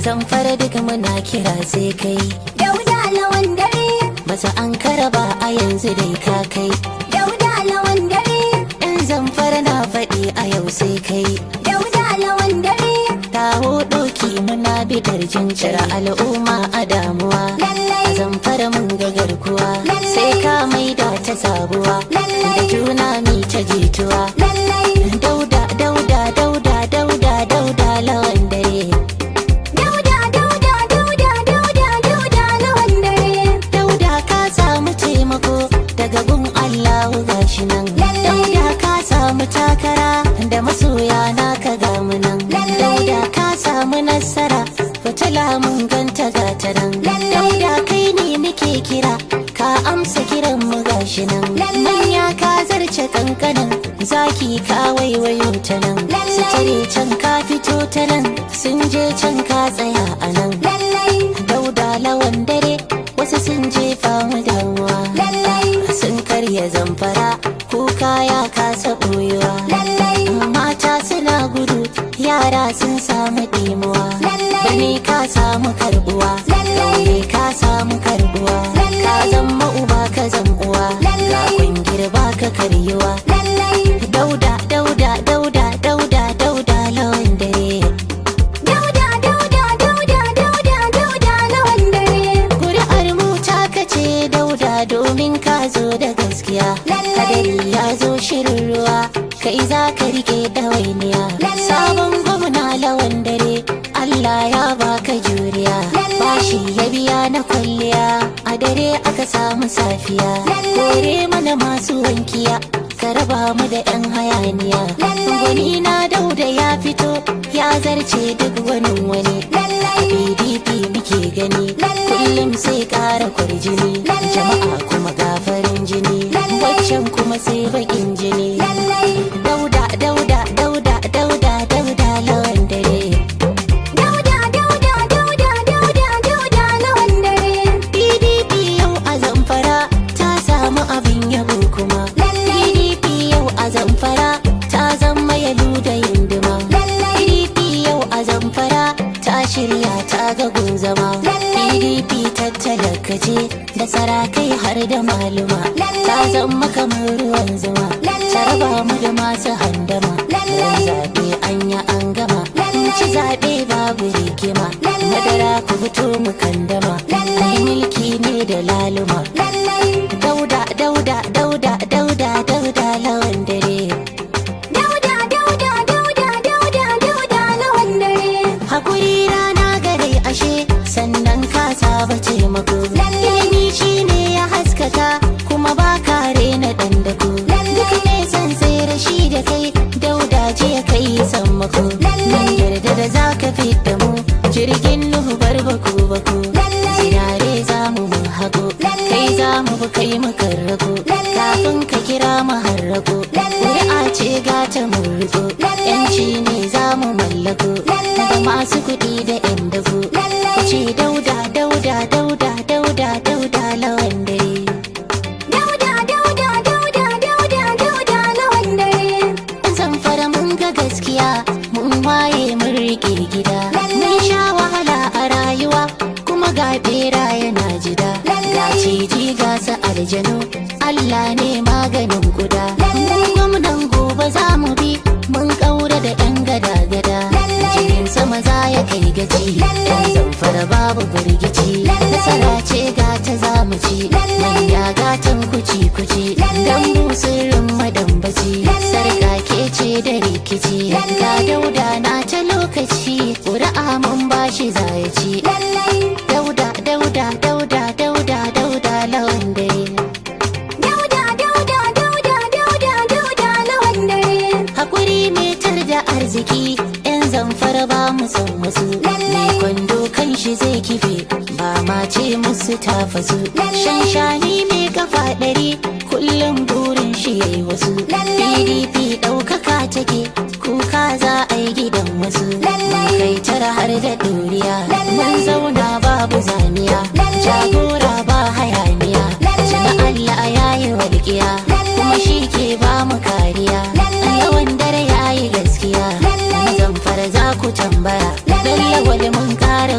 Zamfara duk muna kira sai kai. Dauda Lawan Dare. Basu an ba a yanzu dai ka kai. Dauda Lawan Dare. Yan Zamfara na faɗi a yau sai kai. Dauda Lawan Dare. Kawo ɗauki, muna bidar jincira al'umma a damuwa. Lallai. A Zamfara mun ga garkuwa. Lallai. Sai ka maida ta sabuwa. Lallai. Da juna mi ta jituwa. Lallai. Dauda, Dauda, Dauda, Dauda, Dauda Lawan Dare. Dauda, Dauda, Dauda, Dauda, Dauda Lawan Dare. Dauda, ka samu taimako daga gun Allahu, gashi nan. Lallai. Dauda, ka samu takara da masoya naka, ga mu nan. Lallai. Dauda, ka samu nasara, fitila mun ganta gata nan. Lallai. Dauda, kai ne muke kira, ka amsa kiran mu, gashi nan. Lallai. Manya ka zarce kankanin, zaki ka waiwayo ta nan. Lallai. Su tare can, ka fito ta nan, sun je can, ka tsaya a nan. Lallai. Dauda Lawan Dare, wasu sun jefa mu damuwa. Lallai. Sun karya Zamfara, kuka ya kasa ɓoyewa. Lallai. Mata suna gudu, yara sun samu ɗimuwa. Lallai. Bane ka samu karbuwa. Lallai. Daure, ka samu karbuwa. Lallai. Ka zama uba, ka zama uwa. Lallai. Ga kungir baka karyuwa. Lallai. Dauda, Dauda, Dauda, Dauda, Dauda Lawan Dare. Dauda, Dauda, Dauda, Dauda, Dauda Lawan Dare. Kuri'ar mu ta kace Dauda, domin ka zo da gaskiya. Lallai. Hadari ya zo, shirin ruwa, kai za ka rike ɗawainiya. Lallai. Sabon gwamna Lawan Dare, Allah ya baka juriya. Lallai. Bashi ya biya na kwalliya, a dare aka samu safiya. Lallai. Kore mana masu wankiya, ka raba mu da 'yan hayaniya. Lallai. Gwani na Dauda ya fito, ya zarce duk wani wani. Lallai. PDP muke gani. Lallai. Kullum sai ƙara kwarjini. Lallai. Jama'a kuma ga farin jini. Lallai. Waccan kuma sai bakin jini. Lallai. Dauda, Dauda, Dauda, Dauda, Dauda Lawan Dare. Dauda, Dauda, Dauda, Dauda, Dauda Lawan Dare. PDP yau a Zamfara ta samu abin yabo kuma. Lallai. PDP yau a Zamfara ta zama yalu da yindima. Lallai. PDP yau a Zamfara ta shirya, ta ga gun zama. Lallai. PDP tattalaka ce da sarakai har da maluma. Lallai. Ta zama kamar ruwan zuma. Lallai. Ta raba mu da masu handama. Lallai. Ran zaɓe an yi an gama. Lallai. Ci zaɓe babu rigima. Lallai. Madara ku fito mu kandama. Lallai. Ai mulki ne da laluma. Lallai. Dauda, Dauda, Dauda, Dauda, Dauda Lawan Dare. Dauda, Dauda, Dauda, Dauda, Dauda Lawan Dare. Hakuri rana gare ashe, sannan ka saba taimako. Lallai. Ilimi shine ya haskaka, kuma ba ka rena ɗan dako. Lallai. Duk mai son tsere shi da kai, Dauda je kai sammako. Lallai. Mun yarda da za ka fidda mu jirgin Nuhu bar baku baku. Lallai. Zinare za mu mu hago. Lallai. Kai za mu bi, kai mu karrako. Lallai. Kafin ka kira mu harrako. Lallai. Ƙuri'a ce gata mun riko. Lallai. Yanci ne za mu mallako. Lallai. Da masu kuɗi da 'yan dago. Lallai. Ku ce Dauda, Dauda, Dauda, Dauda, Dauda Lawan Dare. Dauda, Dauda, Dauda, Dauda, Dauda Lawan Dare. Zamfara mun ga gaskiya, mun waye, mun rike gida. Lallai. Mun sha wahala a rayuwa, kuma ga bera yana jida. Lallai. Ga ciji ga su aljanu, Allah ne maganin kuda. Lallai. Mun gwamnan gobe za mu bi, mun kaura da yan gada-gada. Lallai. Jirgin sama za ya kai gaci. Lallai. Yan Zamfara babu firgici. Lallai. Nasara ce ga ta za mu ci. Lallai. Manya gatan kuci kuci. Lallai. Dambu sirrin madambaci. Lallai. Sarka ke ce da rikici. Lallai. Ga Dauda na ta lokaci, ƙuri'a mun bashi za ya ci. Lallai. Dauda, Dauda, Dauda, Dauda, Dauda Lawan Dare. Dauda, Dauda, Dauda, Dauda, Dauda Lawan Dare. Hakuri mai tar da arziki, yan Zamfara ba mu san wasu. Lallai. Mai kwando kan shi zai kife, ba ma ce musu tafasu. Lallai. Shanshani mai kafa 100, kullum burin shi yayi wasu. Lallai. PDP ɗaukaka take, kuka za a yi gidan wasu. Lallai. Mun kai tara har da ɗoriya. Lallai. Mun zauna babu zaniya. Lallai. Jagora ba hayaniya. Lallai. Tuna Allah ya yi walƙiya. Lallai. Kuma shi ke ba mu kariya. Lallai. Lawan Dare ya yi gaskiya. Lallai. Zamfara za ku tambaya. Lallai. Lallawal mun kara.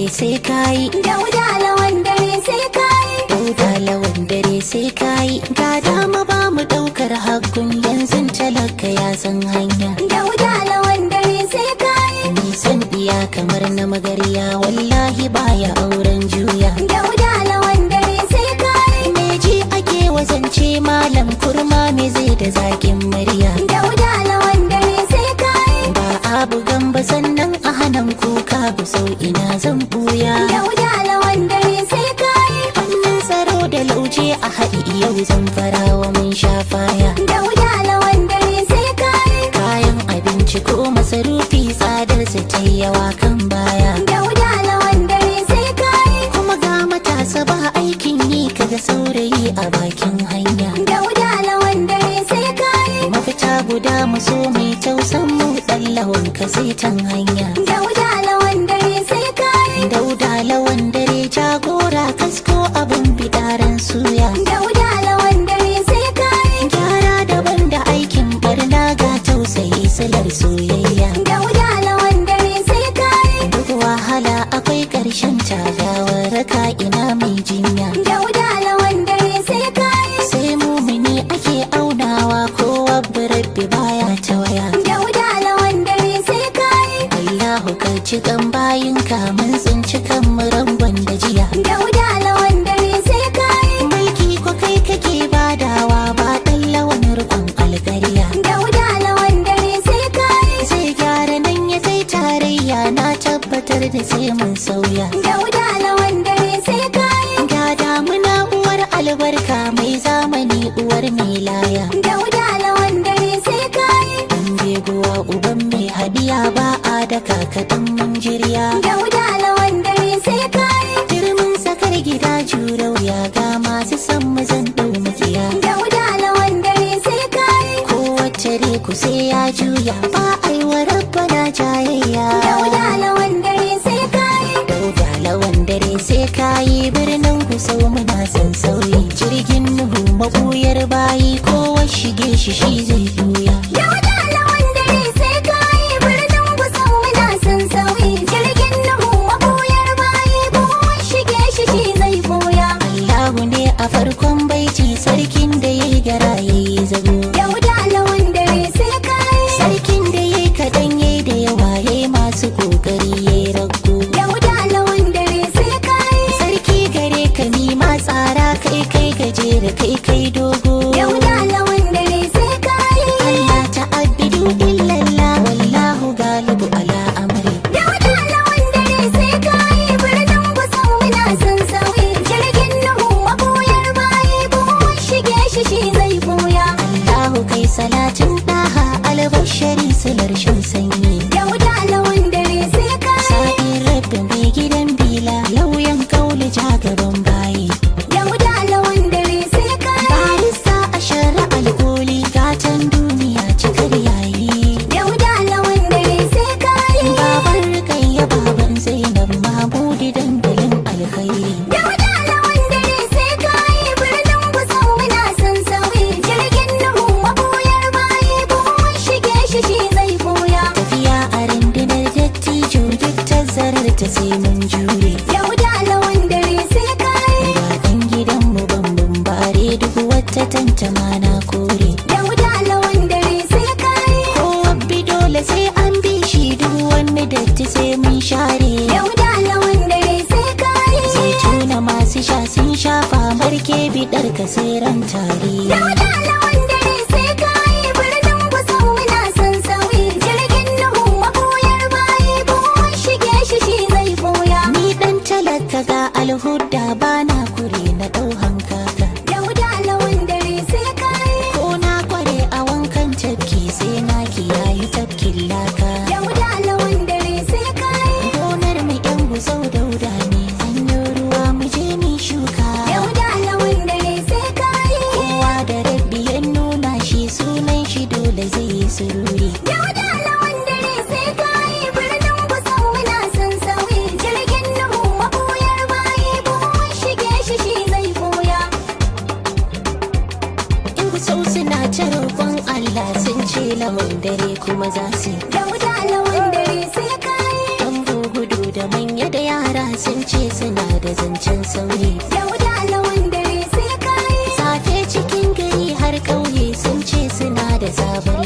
sai kayi. Dauda Lawan dare sai kayi. Dauda Lawan dare sai kayi. Ga dama ba mu daukar hakkun yanzu talaka ya san hanya. Dauda Lawan dare sai kayi. Nisan iya kamar na magarya wallahi baya auren juya. Dauda Lawan dare sai kayi. Me ji ake wazance malam kurma me zai da zakin murya. Dauda Lawan dare sai kayi. Ba a bugan ba sannan a hanan kuka bu sau ina zan buya. Dauda Lawan dare sai kayi. Fannin tsaro da lauje a haɗi yau zan farawa mun sha faya. Dauda Lawan dare sai kayi. Kayan abinci ko masarufi tsadar su ta yawa kan baya. Dauda Lawan dare sai kayi. Kuma ga matasa ba aikin yi kaga saurayi a bakin hanya. Dauda Lawan dare sai kayi. Mafita guda mu so mai tausan mu dan lawan ka sai tan hanya. Dauda Lawan dare sai kayi. Dauda Lawan dare jagora kasko abun bidaran suya. Dauda Lawan dare sai kayi. Gyara daban da aikin barna ga tausayi silar soyayya. Dauda Lawan dare sai kayi. Duk wahala akwai ƙarshen ta raka ina mai jinya. Dauda Lawan dare sai kayi. Sai mumini ake aunawa kowa rabbi baya ta waya. Dauda Lawan dare sai kayi. Allahu ka ci kan bayinka mun tsinci kan mu rangon da jiya. Dauda Lawan dare sai kayi. Mulki ko kai kake badawa ba dan lawan rukun alƙarya. Dauda Lawan dare sai kayi. Zai gyara nan ya kai tarayya na tabbatar da sai mun sauya. Dauda Lawan dare sai kayi. Ga damuna uwar albarka mai zamani uwar mai laya. Dauda Lawan dare sai kayi. An beguwa uban mai hadiya ba a daka kaɗan mun jiriya. Dauda Lawan dare sai kayi. Turmin sakar gida jurau ya ga masu san mazan ɗau makiya. Dauda Lawan dare sai kayi. Kowace reku sai ya juya ba a yi wa rabbana jayayya. Dauda Lawan dare sai kayi. Dauda Lawan dare sai kayi birnin Gusau muna son sauyi. Jirgin Nuhu mabuyar bayi kowa shige shi shi zai buya. Dauda Lawan dare sai kayi. Birnin Gusau muna son sauyi. Jirgin Nuhu mabuyar bayi kowa shige shi shi zai buya. Allahu ne a farkon baiti sarkin da yayi gara yayi zago. Dauda Lawan dare sai kayi. Sarkin da yayi kaɗan yayi da yawa yayi masu ƙoƙari yayi rago. Dauda Lawan dare sai kayi. Sarki gare ka ni ma tsara kai kai gajere kai kai dogo. Dauda Lawan dare sai kayi. Allah ta'abbidu illallah wallahu galibu ala amri. Dauda Lawan dare sai kayi. Birnin Gusau muna son sauyi. Jirgin Nuhu mabuyar bayi kowa shige shi shi zai buya. Allahu kai salatin daha albashari silar shan sanyi. Dauda Lawan dare sai kayi. Sa'in rabbi mai gidan bila lauyan kauli jagaban bayi. Dauda Lawan dare sai kayi. Barista a shara alkoli gatan duniya cikar yayi. Dauda Lawan dare sai kayi. Baban Rukayya baban Zainab Mahmudi dandalin alkhairi. Dauda Lawan dare sai kayi. Birnin Gusau muna son sauyi. Jirgin Nuhu mabuyar bayi kowa shige shi shi zai buya. Tafiya a rundunar dattijo duk tazarar ta sai mun jure. Dauda Lawan dare sai kayi. Ga ɗan gidanmu bambam bare duk wata tantama na kore. Dauda Lawan dare sai kayi. Kowa bi dole sai an bi shi duk wani datti sai mun share. Dauda Lawan dare sai kayi. Zaituna masu sha sun shafa marke biɗar ka sai ran tare. Dauda Lawan dare sai kayi. Birnin Gusau muna son sauyi. Jirgin Nuhu mabuyar bayi kowa shige shi shi zai buya. Ni ɗan talaka ga alhuda bana kure na ɗau hankaka. Dauda Lawan dare sai kayi. Ko na kware a wankan tafki sai na kiyayi tafkin laka. Dauda Lawan dare sai kayi. Gonar mu yan gusau dauda ne hanyo ruwa mu je mu shuka. Dauda Lawan dare sai kayi. Kowa da rabbi ya nuna shi sunan shi dole zai yi sururi. Dauda Lawan dare sai kayi. Birnin Gusau muna son sauyi. Jirgin Nuhu mabuyar bayi kowa shige shi shi zai buya. In gusau suna ta roƙon Allah sun ce lawan dare kuma za su yi. Dauda Lawan dare sai kayi. An gudu da manya da yara Sun ce suna da zancen sauyi. Dauda Lawan dare sai kayi. Safe cikin gari har ƙauye sun ce suna da sabon